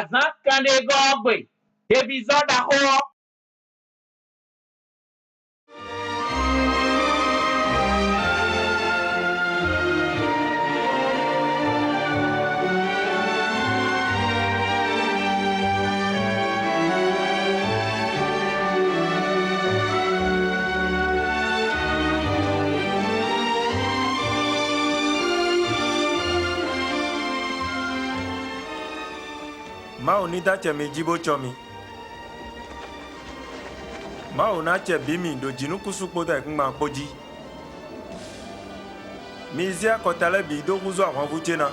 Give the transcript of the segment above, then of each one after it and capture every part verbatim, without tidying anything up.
Azǎn kanɖegɔ́ ɔ́ gbe, hwevízɔ́ ɖaxó ɔ́. Mawu ní dó acɛ mi jí bó cɔ́ mi. Mawu ná acɛ bǐ mi ɖo jǐnukúnsin kpódó ayǐkúngban kpó jí. Mi zé akɔta lɛ́ɛ bǐ dó húzú ahwanvú ce ná.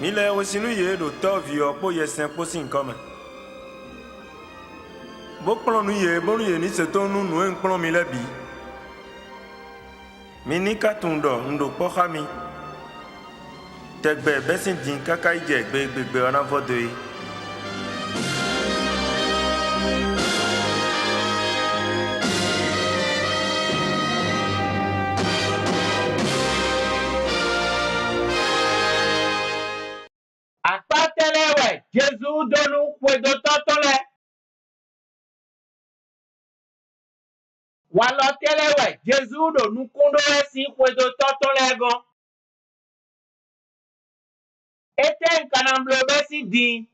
Mi lɛ wesí nú yě ɖo Tɔ́, Vǐ ɔ́ kpó Yɛsɛn kpó sín nyǐkɔ mɛ, bó kplɔ́n nú yě bónú yě ní se tónú nú nǔ e un kplɔ́n mi lɛ́ɛ bǐ. Mi ní ka tunwun ɖɔ un ɖo kpɔ́ xá mi tɛgbɛ bɛ́sín din káká yi jɛ gbe e gbegbe ɔ́ ná vɔ dó é. Akpá tɛ́ lɛ́ɛ wɛ Jezu dó nú xwedótɔ́ tɔn lɛ́ɛ? Walɔ tɛ́ lɛ́ɛ wɛ Jezu ɖo nukún ɖó wɛ sín xwedótɔ́ tɔn lɛ́ɛ gɔ́n? Étɛ́ un ka ná bló bɛ́sín din